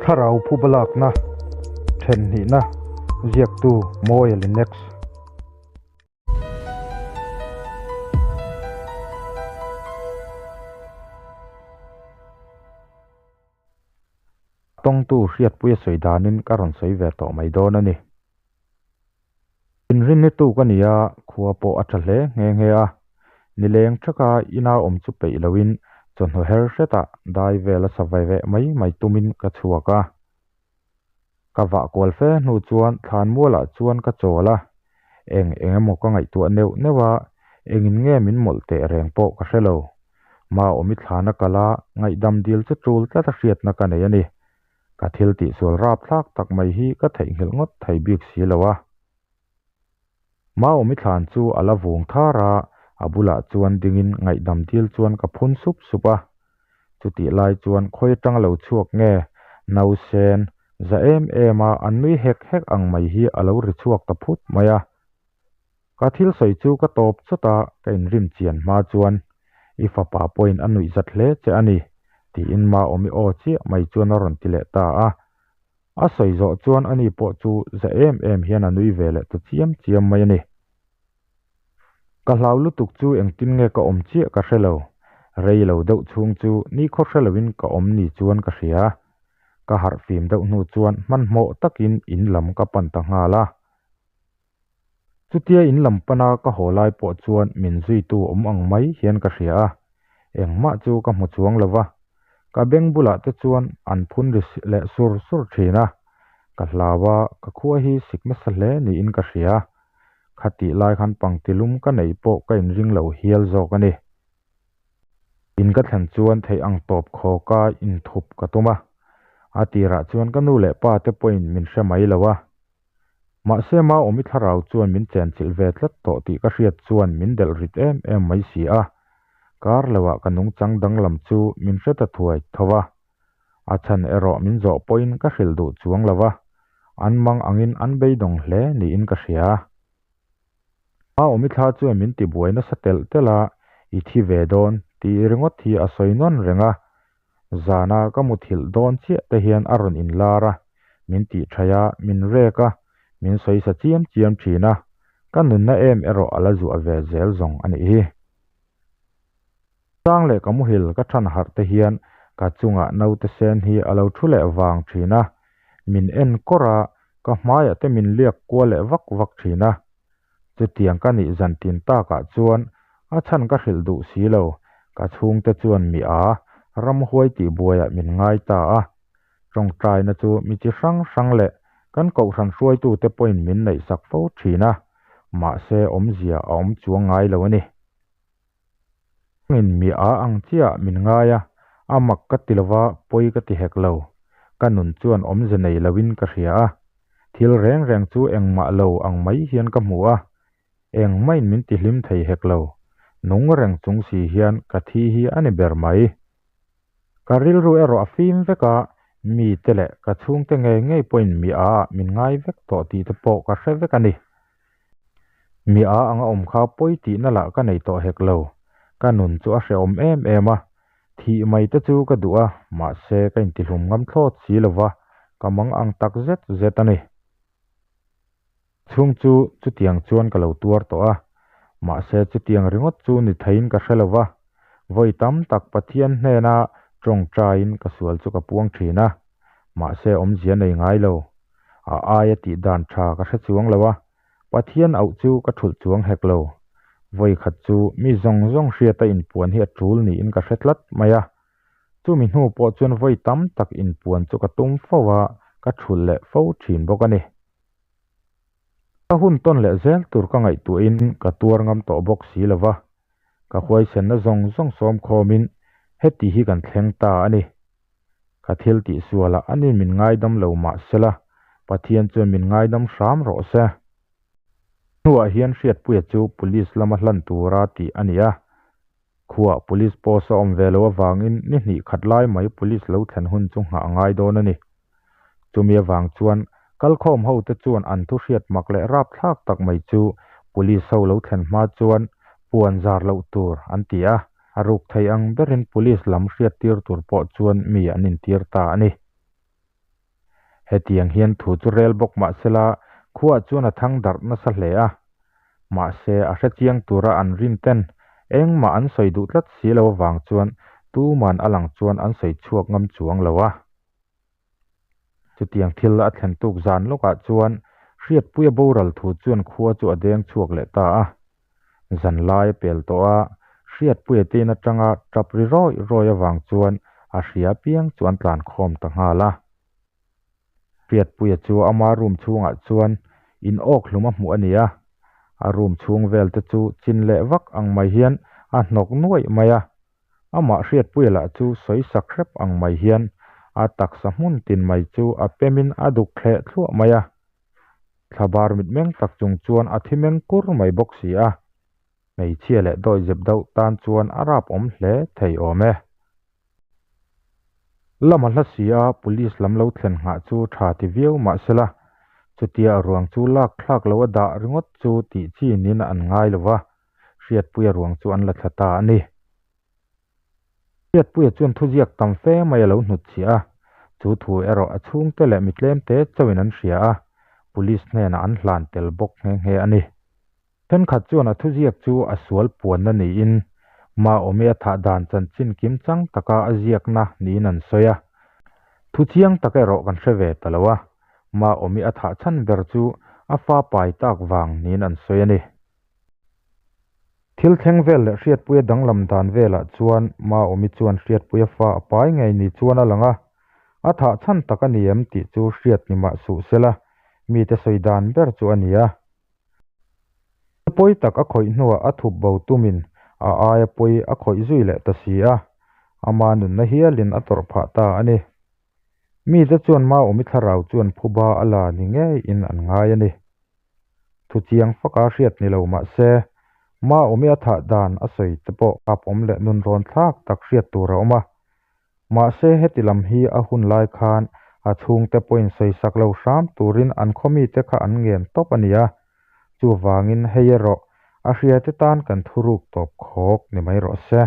Thlarau phuba lakna, thenhnihna, ziaktu Mawia Linux. Tawngtu hriatpuia sawi danin ka rawn sawi ve tawh mai dawn a ni. Inrinni tuk a ni a, khua pawh a tha hle nghe nghe a. Nileng thaka ina awm chu peih loin chawhnu her hretah dai vel a sa ve veh mai mai tumin ka chhuak a. Ka vah kual fe hnu chuan thlan mualah chuan ka chawl a, eng eng emaw ka ngaihtuah neuh neuh a, engin nge min mawlh teh reng pawh ka hre lo. Maawmi thlana kal a, ngaihdam dil chu tul tlat a hriatna ka nei a ni. Ka thil tihsual rapthlak tak mai hi ka theihnghilh ngawt thei bik si lo a. Maawmi thlan chu a la vung thar a, a bulah chuan dingin ngaihdam dil chuan ka phun sup sup a. Chutih lai chuan khawi atang lo chhuak nge nausen za em em a an nui hek hek ang mai hi a lo ri chhuak ta phut mai a. Ka thil sawi chu ka tawp chawt a, ka inrim chian hma chuan i fapa pawhin a nuih zat hle che a ni tiin Maawmi aw chiah mai chuan a rawn ti leh ta a. A sawi zawh chuan ani pawh chu za em em hian a nui ve leh ta chiam chiam mai a ni. Ka hlau lutuk chu engtin nge ka awm chiah ka hre lo. Rei lo deuh chhung chu nikhaw hre loin ka awm ni chuan ka hria. Ka harh fim deuh hnu chuan hmanhmawh takin in lam ka pan ta nghal a. Chutia in lam pana ka haw lai pawh chuan min zuitu awm ang mai hian ka hria a, engmah chu ka hmu chuang lo va. Ka beng bulah te chuan an phun ri leh sur sur thin a, ka hlau a, ka khua hi sik nasa hle niin ka hria. Khatih lai khan pangtilum ka neih pawh ka inring lo hial zawk a ni. In ka thlen chuan theih ang tawp khawka inthup ka tum a, a tirah chuan ka nu leh pa te pawhin min hre mai lo a. Mahse Maawmi thlarau chuan min chenchilh ve tlat tawh tih ka hriat chuan min delh rit em em mai si a. Kar loah ka nungchang danglam chu min hre ta thuai tho a. A chhan erawh min zawh pawhin ka hrilh duh chuang lo va, an mang angin an beidawng hle niin ka hria. Maawmi thla chuan min tibuai nasa telh telh a, i thi ve dawn tih ringawt hi a sawi nawn reng a. Zana ka muthilh dawn chiah te hian a rawn inlar a, min tihṭhaih a, min rek a, min sawi sa chiam chiam ṭhin a, ka nunna em erawh a la zuah ve zel zawng a nih hi. Chang leh ka muhil ka ṭhan harh te hian ka chungah naute sen hi a lo ṭhu leh vang ṭhin a, min en kawr a, ka hmaiah te min liak kual leh vak vak ṭhin a. Chutiang ka nih zan tin takah chuan a chhan ka hrilh duh si lo, ka chhungte chuan mi a, ramhuai tih buaiah min ngai ta a. Tawngtaina chu mi chi hrang hrang leh kan kohhran hruaitute pawhin min neihsak fo ṭhin a, mahse awmzia a awm chuang ngai lo a ni. In mi a ang chiah min ngai a, a mak ka ti lova pawi ka ti hek lo. Ka nun chuan awmze nei loin ka hria a, thil reng reng chu engmah lo ang mai hian ka hmu a, engmahin min ti hlim thei hek lo. Nung reng chung si hian ka thi hi a ni ber mai. Ka rilru erawh a fim vek a, mite leh ka chhungte ngei ngei pawhin mi a ah min ngai vek tawh tih te pawh ka hre vek a ni. Mi a anga awm kha pawi tihna lah ka nei tawh hek lo. Ka nun chu a hrehawm em em a, thih mai te chu ka duh a, mahse ka intihlum ngam thlawt si lo va, ka mang ang tak zet zet a ni. Chhung chu chutiang chuan ka lo tuar tawh a, mahse chutiang ringawt chu ni theiin ka hre lo va, vawi tam tak Pathian hnena tawngtaiin ka sual chu ka puang thin a, mahse awmzia nei ngai lo. A aia tih dan tha ka hre chuang lo a, Pathian auh chu ka thulh chuang hek lo. Vawi khat chu mi zawng zawng hriata inpuan hi a tul niin ka hre tlat mai a. Chumi hnu pawh chuan vawi tam tak inpuan chu ka tum fo a, ka thulh leh fo thin bawk a ni. Ka hun tawn leh zel tur ka ngaihtuahin ka tuar ngam tawh bawk si lo va, ka huaisenna zawng zawng sawm khawmin heti hi kan thleng ta a ni. Ka thil tihsualah a nin min ngaidam lo mah sela, Pathian chuan min ngaidam hram rawh se. Hnuah hian Hriatpuia chu Police lama hlan tura tih a ni a. Khuaah Police post a awm ve lo avangin ni hnih khat lai mai Police lo thlen hun chu nghah a ngai dawn a ni. Chumi avang chuan kalkhawm hote chuan an thu hriat mak leh rapthlak tak mai chu Police ho lo thlen hma chuan puan zar loh tur an ti a, a ruk thei ang berin Police lam hriattir tur pawh chuan mi an intir ta a ni. Hetiang hian thu chu rel bawk mah sela khuaah chuan a thang darh nasa hle a. Mahse a hre chiang tura an rin ten engmah an sawi duh tlat si lo avang chuan tuman a lang chuan an sawi chhuak ngam chuang lo a. Chutiang thil a thlen tuk zan lawkah chuan Hriatpuia boral thu chuan khua chu a deng chhuak leh ta a. Zanlai a pel tawh a, Hriatpuia te in atanga tap ri rawih rawih avang chuan a hria apiang chu an tlan khawm ta nghal a. Hriatpuia chu ama room chhungah chuan in awk hlum a hmuh a ni a, a room chhung vel te chu chin leh vak ang mai hian a hnawk nuaih mai a. Amah Hriatpuia lah chu sawi sak hrep ang mai hian a taksa hmun tin mai chu a pemin a duk thleh thluah mai a. Thlabar mitmeng tak chung chuan a thi meng kur mai bawk si a. Hmeichhia leh dawihzep deuh tan chuan a rap awm hle thei awm e. Lama hla si a police lam lo thlen nghah chu tha ti viau mahsela chutia a ruang chu lak thlak lo a dah ringawt chu tih chi nin an ngai lo va, Hriatpuia ruang chu an la thla ta a ni. Hriatpuia chuan thuziak tam fe mai a lo hnutchhiah a, chu thu erawh a chhungte leh mi tlemte chauhin an hria a, police hnenah an hlan tel bawk nghe nghe a ni. Thenkhat chuan a thuziak chu a sual puanna niin Maawmi a thah dan chanchin kim chang taka a ziakna niin an sawi a. Thu chiang tak erawh kan hre ve ta lo a, Maawmi a thah chhan ber chu a fa pai tak vang niin an sawi a ni. Thil thleng vel leh Hriatpuia danglam dan velah chuan Maawmi chuan Hriatpuia fa a pai ngei ni chuan a lang a, a thah chhan tak a ni em tih chu hriat ni mah suh sela mite sawi dan ber chu a ni a. Pawi tak a khawih hnuah a thup bo tumin a aia pawi a khawih zui leh ta si a, ama nunna hialin a tawrh phah ta a ni. Mite chuan Maawmi thlarau chuan phuba a la ni ngeiin an ngai a ni. Thu chiang faka hriat ni lo mah se, Maawmi a thah dan a sawi te pawh kap awm leh nun rawn thlak tak hriat tur a awm a. Mahse heti lam hi a hun lai khan a chhungte pawhin sawisak lo hram turin an khaw mite kha an ngen tawp a ni a, chuvangin hei erawh a hriate tan kan thuruk tawp khawk ni mai rawh se.